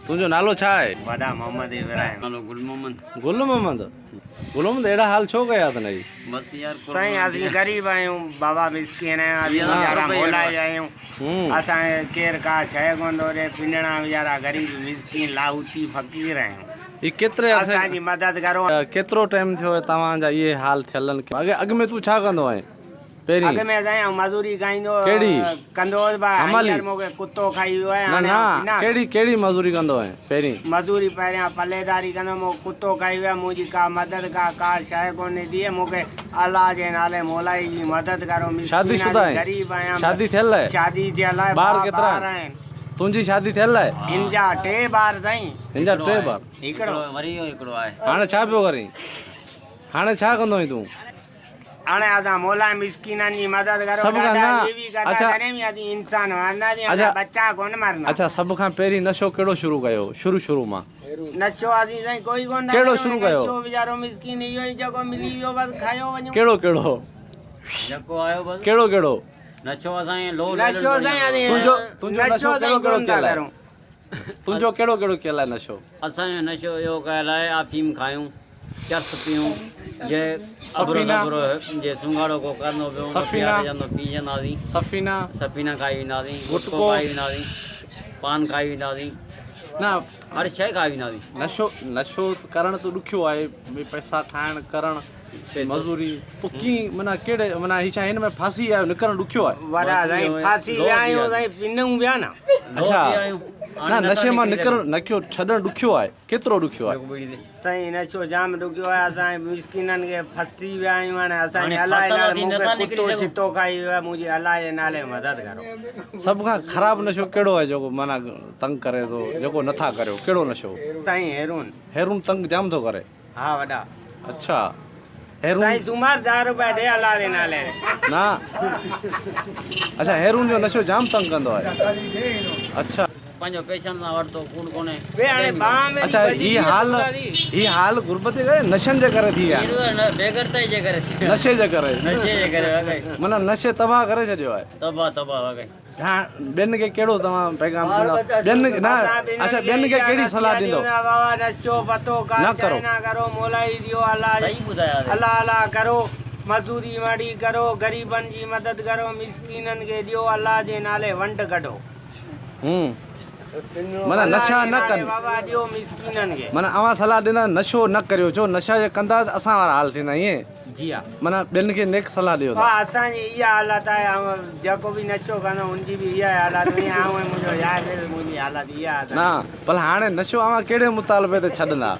تنهنجو نالو ڇا آهي؟ وڏا محمد ابراهيم. نالو گل محمد. گل محمد گل محمد اهڙا حال ڇو ڪيا اٿنئي؟ بس يار سائين اسين غريب آهيون بابا مسڪين آهيون اسين ويچارا مولائي آهيون اسان کي ڪير ڪا شيء ڪونه ٿو ڏي پنڻا ويچارا غريب مسڪين لاهوتي فقير آهيون هي ڪيتري عرصي اسان جي مدد ڪرو. ڪيترو ٽائيم ٿيو آهي توهان جا اهي حال ٿيل آهن اڳ ۾ تون ڇا ڪندو آهين؟ پهرين. اڳ ۾ سائين آئون مزوري کائيندو ڪهڙي؟ ڪندو هوس پر حمالي؟ هينئر مون کي ڪتو کائي ويو آهي نه هاڻي نه آئون پنان ٿو. ڪهڙي ڪهڙي مزوري ڪندو هئين پهرين؟ مزوري پهريان پليداري ڪندو هوم مون کي ڪتو کائي ويو آهي منهنجي ڪا مدد ڪا ڪا شيء ڪونهي ٿي مون کي الله جي نالي مولائي جي مدد ڪرو شادي مسڪين شده آهيان آهين؟ غريب آهيان شادي ٿيل آهي؟ شادي ٿيل آهي ٻار ٻه ڪيترا ٻار آهن؟ آهن. تنهنجي شادي ٿيل آهي؟ هن جا ٽي ٻار سائين. هن جا ٽي ٻار. هڪڙو. وري اهو هڪڙو آهي. هاڻي ڇا پيو ڪرين؟ هاڻي ڇا ڪندو آهين تون؟ هاڻي اسان مولا مسڪينن جي مدد ڪرو سڀ کان ڏاڍا نه اهي به ڪندا اڇا تڏهن به اسين انسان مارنداسين اڇا اسان ٻچا ڪونه مارندا. اڇا سڀ کان پهرين نشو ڪهڙو شروع ڪيو شروع شروع مان. نشو اسين سائين ڪوئي ڪونه ٿا ڪهڙو ڪريون شروع ڪيو؟ نشو ويچارو مسڪين اهو ئي جيڪو ملي ويو بس کايو وڃون. ڪهڙو ڪهڙو؟ جيڪو آيو بس. ڪهڙو ڪهڙو؟ نشو اسان ائين لو نشو سائين اسين تنهنجو تنهنجو نشو نشو سائين ڪهڙو ڪهڙو ڪونه ٿا ڪيل آهي؟ ڪريون. تنهنجو ڪهڙو ڪهڙو ڪيل آهي نشو؟ اسان جو نشو اهو ڪيل آهي آفيم کايون، چرس پيون، جي ابرو سفينا سبرو جي سونگهاڙو ڪو ڪرندو پيو هوندو سفينا پياري جندو پي وينداسين، سفينا سفينا کائي وينداسين، گٽڪو گٽڪو کائي وينداسين، پان کائي وينداسين، نه هر شيء کائي وينداسين. نشو نشو ڪرڻ ته ڏکيو آهي پئسا ٺاهڻ ڪرڻ مزوري پوء ڪيئن معنيٰ ڪهڙي معنيٰ هي ڇا هن ۾ ڦاسي ويا آهيو نڪرڻ ڏکيو آهي. وڏا سائين ڦاسي ويا آهيون سائين پنون پيا نه. اڇا نه نشي مان نڪرڻ نڪيو ڇڏڻ ڏکيو آهي ڪيترو ڏکيو آهي. سائين نشو جام ڏکيو آهي اسان مسڪينن کي ڦسي ويا آهيون هاڻي اسان جي الله جي نالي مون کي ڪتو ڇتو کائي ويو آهي منهنجي الله جي نالي مدد ڪرو. سڀ کان خراب نشو ڪهڙو آهي جيڪو معنيٰ تنگ ڪري ٿو جيڪو نٿا ڪريو ڪهڙو نشو. سائين هيرون. هيرون تنگ جام ٿو ڪري. ها وڏا. اڇا هيرون. سائين سومار 10 روپيا ڏي الله جي نالي. نه اڇا هيرون جو نشو جام تنگ ڪندو آهي اڇا. پنهنجو پيشن سان ورتو ڪوڙ ڪونهي. اڇا هي حال هي حال غربت جي ڪري نشن جي ڪري ٿي ويا آهن. بيغرتائي جي ڪري ٿي ويا. نشي جي ڪري. نشي جي ڪري واقعي. معنيٰ نشي تباهه ڪري ڇڏيو آهي. تباهه تباهه واقعي. ها ٻين کي ڪهڙو توهان پيغام ڏيندا ٻين نه اڇا ٻين کي ڪهڙي صلاح ڏيندو بابا نشو پتو ڪا نه ڪرو نه ڪرو مولائي ديو الله صحيح ٻڌايا الله الله ڪرو مزوري ماڙي ڪرو غريبن جي مدد ڪرو مسڪينن کي ڏيو الله جي نالي ونڊ ڪڍو هون معنيٰ نشا نه ڪن بابا ڏيو مسڪينن کي معنيٰ اوهان صلاح ڏيندا نشو نه ڪريو ڇو نشا جي ڪندا ته اسان وارا حال ٿيندا ائين جي ها. معنيٰ ٻين کي نيڪ صلاح ڏيو ٿا. ها اسان جي اها حالت آهي آئون جيڪو به نشو ڪندو ان جي به اها ئي حالت هوندي آئون ۽ منهنجو يار ڏس منهنجي حالت اها آهي نه ڀلا هاڻي نشو اوهان ڪهڙي مطالبي تي ڇڏندا.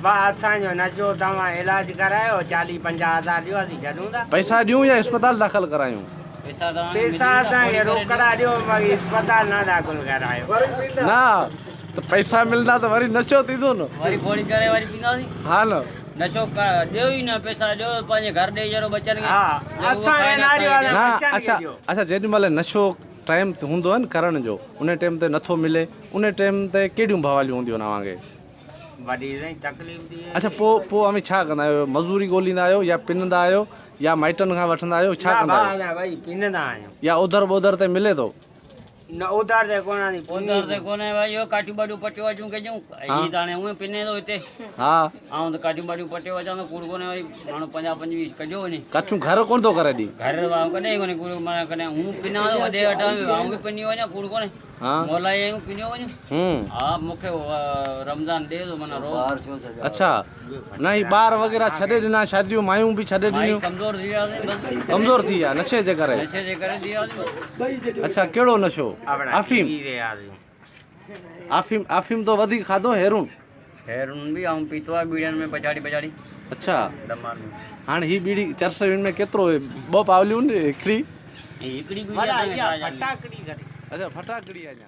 ڀاء اسان جو نشو توهان علاج ڪرايو چاليهه 50 هزار ڏيو اسين ڇڏون ٿا. پئسا ڏيون يا اسپتال داخل ڪرايون. پئسا اسان کي روڪڙا ڏيو باقي اسپتال نه داخل ڪرايو. نه ته پئسا ملندا ته وري نشو ٿيندو نه. وري ڦوڙي ڪري وري پينداسين. ها نه. نشو ڏيو ئي نه پئسا ڏيو پنهنجي گهر ڏئي ڇڏو ٻچن کي. ها اسان کي نه ڏيو اسان نه ٻچن کي اڇا ڏيو. اڇا جيڏي مهل نشو ٽائيم هوندو آهي نه ڪرڻ جو ان ٽائيم تي نٿو ملي ان ٽائيم تي ڪهڙيون ڀواليون هونديون آهن اوهان کي. وڏي سائين تڪليف ٿي ويندي. اڇا پوء پوء اوهين ڇا ڪندا آهيو مزوري ڳوليندا آهيو يا پنندا آهيو يا مائٽن کان وٺندا آهيو ڇا نه ڪندا ڀاء آهيو. اسان ڀائي پنندا آهيون. يا اوڌر ٻوڌر تي ملي ٿو. نه اوڌر تي ڪونه آندي پني اوڌر تي ڪونه ڀائي اهو ڪاٺيون ٻاٺيون پٽيو اچون ڪجون هي ته هاڻي هونئن پني ٿو هتي ها آئون ته ڪاٺيون ٻاٺيون پٽيو اچان ٿو ڪوڙ ڪونهي وري ماڻهو 50 25 ڪڍيو وڃي ڪاٺيون گهر ڪونه ٿو ڪري ڏي گهر آئون ڪڏهن ڪونهي ڪوڙ معنيٰ ڪڏهن هون پنان ٿو وڏي وٽ آئون به پني وڃان ڪوڙ ڪونهي ها مولائي آهيون پنيو وڃون ها مونکي رمضان ڏي ٿو معنيٰ روز اڇا نه هي ٻار وغيره ڇڏي ڏنا شاديون مايون به ڇڏي ڏنيون. ڪمزور ٿي وياسين بس. ڪمزور ٿي ويا نشي جي ڪري. نشي جي ڪري ٿي وياسين بس. اڇا ڪهڙو نشو؟ آفيم. آفيم آفيم تو وڌيڪ کاڌو هيرون. هيرون به آئون پيتو آهي ٻيڙين ۾ پڇاڙي پڇاڙي. اڇا هاڻي هي ٻيڙي چرس هن ۾ ڪيترو ٻه پاوليون هڪڙي. هڪڙي ٻيڙي ڦٽاڪڙي. اڇا ڦٽاڪڙي اڃا.